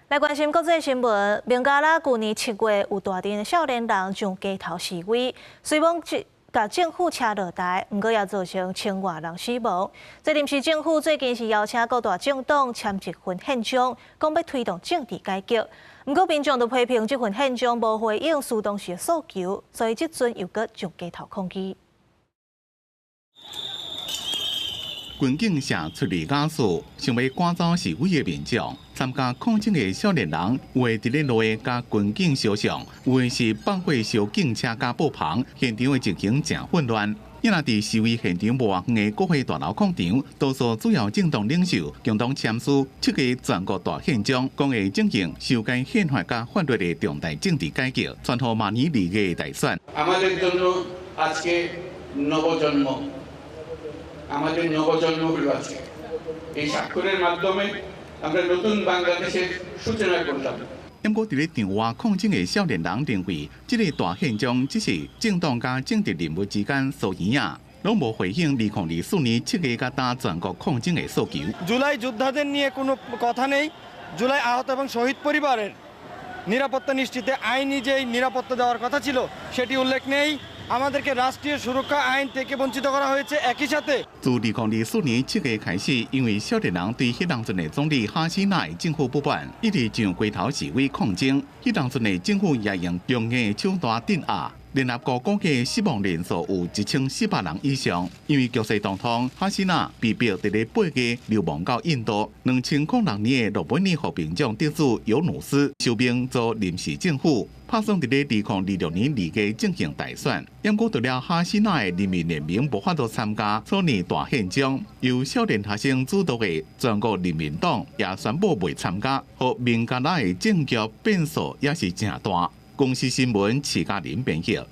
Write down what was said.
來關心國際新聞，孟加拉舊年7月有大陣少年人上街頭示威，雖罔共政府車落台，毋過也造成千外人死亡。這臨時政府最近是邀請各大政黨簽一份憲章，講欲推動政治改革。毋過民眾都批評這份憲章無回應當時的訴求，所以這陣又閣上街頭抗議。軍警射催淚瓦斯，想欲趕走示威的民眾。參加抗爭的少年人，有的佇咧路下共軍警相撞，有的是放火燒警車佮布棚，現場的情形誠混亂。伊若佇示威現場無偌遠的國會大樓廣場，多數主要政黨領袖共同簽署七個全國大憲章，講會進行修改憲法佮法律的重大政治改革，傳予明年2月大選。আমাদের জন্য আজকে নবজন্ম আমাদের নবজন্ম হলো আজকে। এই স্বাক্ষরের মাধ্যমে আমরা নতুন বাংলাদেশের সূচনা করলাম। 毋過，佇咧場外抗爭的少年人認為，這个大憲章只是政黨佮政治人物之間疏耳仔，攏無回應2024年7月佮今全國抗爭的訴求。 July যোদ্ধাদের নিয়ে কোনো কথা নেই। জুলাই আহত এবং শহীদ পরিবারের নিরাপত্তা নিশ্চিতে আইনি যেই নিরাপত্তা দেওয়ার কথা ছিল, সেটি উল্লেখ নেই। আমাদেরকে রাষ্ট্রীয় সুরক্ষা আইন থেকে বঞ্চিত করা হয়েছে। একই সাথে 自2024年7月開始，因為少年人對彼當陣的總理哈希納的政府不滿，一直上街頭示威抗爭。彼當陣的政府也用強硬手段鎮壓。聯合國估計死亡人數有1400人以上。因為局勢動盪，哈希納被迫佇咧8月流亡到印度。2006年的諾貝爾和平獎得主尤努斯受命組臨時政府，拍算佇咧2026年2月進行大選。毋過，除了哈希納的人民聯盟無法度參加草擬大憲章，由少年學生主導的全國人民黨也宣布袂參加，予孟加拉的政局變數也是誠大。公視新聞徐嘉玲編譯。